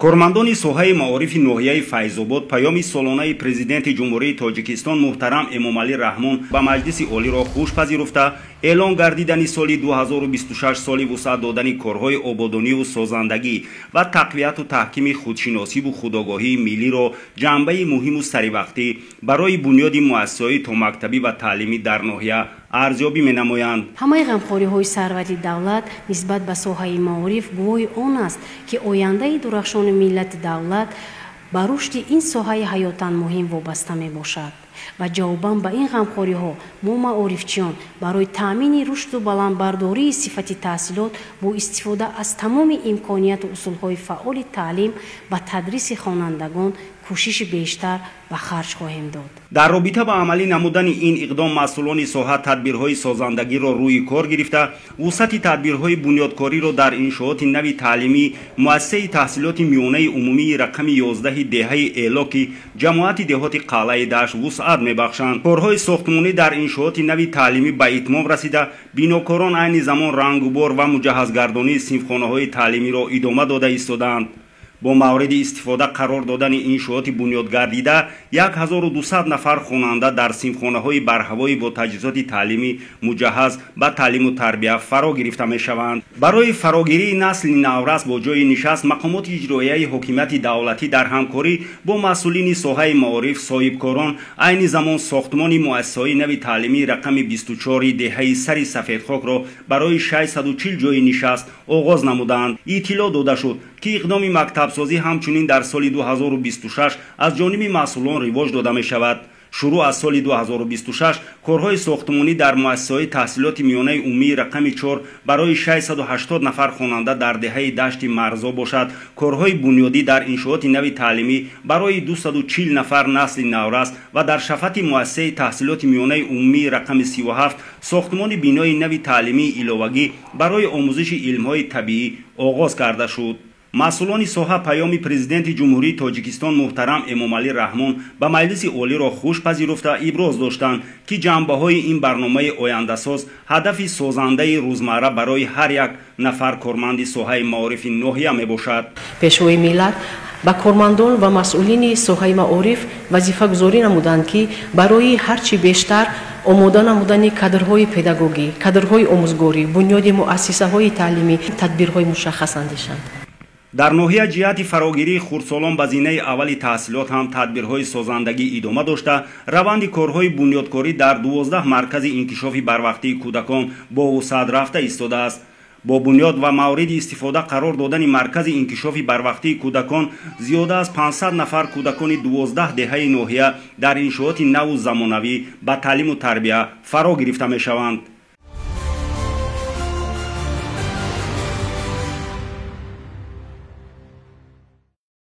Кормандони соҳаи маорифи ноҳияи Файзобод паёми солонаи президенти Ҷумҳурии Тоҷикистон муҳтарам Эмомалӣ Раҳмон ба Маҷлиси Олиро хуш пазируфта, эълон гардидани соли 2026 соли вусъат додани корҳои ободониву созандагӣ ва тақвияту таҳкими худшиносиву худогоҳии миллиро ҷанбаи муҳиму саривақтӣ барои бунёди муассисаҳои томактабӣ ва таълимӣ дар ноҳия арзёбӣ менамоянд. Ҳамаи ғамхориҳои сарвари давлат нисбат ба соҳаи маориф гувоҳи он аст, ки ояндаи дурахшони миллати давлат ба рушди ин соҳаи ҳаётан муҳим вобаста мебошад. Ва ҷавобан ба ин ғамхориҳо мо маорифчиён барои таъмини рушду баландбардории сифати таҳсилот бо истифода аз тамоми имконияту усулҳои фаъоли таълим ба тадриси хонандагон кӯшиши бештар ба харҷ хоҳем дод. Дар робита ба амалӣ намудани ин иқдом масъулони соҳа тадбирҳои созандагиро рӯи кор гирифта, вусъати тадбирҳои бунёдкориро дар иншооти нави таълимӣ муассисаи таҳсилоти миёнаи умумии рақами 11 деҳаи Элоки ҷамоати деҳоти Қалъаи Дашт вусъат мебахшанд. Корҳои сохтмонӣ дар иншооти нави таълимӣ ба итмом расида, бинокорон айни замон рангубор ва муҷаҳҳазгардонии синфхонаҳои таълимиро идома дода истодаанд. Бо мавриди истифода қарор додани иншооти бунёдгардида 1200 нафар хонанда дар синфхонаҳои барҳавоӣ бо таҷҳизоти таълимӣ муҷаҳҳаз ба таълиму тарбия фаро гирифта мешаванд. Барои фарогирии насли наврас бо ҷойи нишаст мақомоти иҷроияи ҳокимияти давлатӣ дар ҳамкорӣ бо масъулини соҳаи маориф, соҳибкорон айни замон сохтмони муассисаҳои нави таълимии рақами 24 деҳаи Сари Сафедхокро барои 640 ҷойи нишаст оғоз намуданд. Иттилоъ дода шуд, ки иқдоми мактабсозӣ ҳамчунин дар соли 2026 аз ҷониби масъулон ривоҷ дода мешавад. Шурӯъ аз соли 2026 корҳои сохтмонӣ дар муассисаҳои таҳсилоти миёнаи умумии рақами 4 барои 680 нафар хонанда дар деҳаи Дашти Марзо бошад. Корҳои бунёдӣ дар иншооти нави таълимӣ барои 240 нафар насли наврас ва дар шафати муассисаи таҳсилоти миёнаи умумии рақами 37 сохтмони бинои нави таълимии иловагӣ барои омӯзиши илмҳои табиӣ оғоз карда шуд. Масъулони соҳа паёми президенти Ҷумҳурии Тоҷикистон муҳтарам Эмомалӣ Раҳмон ба Маҷлиси Олиро хуш пазируфта иброз доштанд, ки ҷанбаҳои ин барномаи ояндасоз ҳадафи созандаи рӯзмарра барои ҳар як нафар корманди соҳаи маорифи ноҳия мебошад. Пешвои миллат ба кормандон ва масъулини соҳаи маориф вазифагузорӣ намуданд, ки барои ҳарчи бештар омода намудани кадрҳои педагогӣ, кадрҳои омӯзгорӣ, бунёди муассисаҳои таълимӣ тадбирҳои мушаххас андешанд. Дар ноҳия ҷиҳати фарогирии хурдсолон ба зинаи аввали таҳсилот ҳам тадбирҳои созандагӣ идома дошта, раванди корҳои бунёдкорӣ дар 12 маркази инкишофи барвақтии кӯдакон бо вусъат рафта истодааст. Бо бунёд ва мавриди истифода қарор додани маркази инкишофи барвақтии кӯдакон зиёда аз 500 нафар кӯдакони 12 деҳаи ноҳия дар иншооти наву замонавӣ ба таълиму тарбия фаро гирифта мешаванд.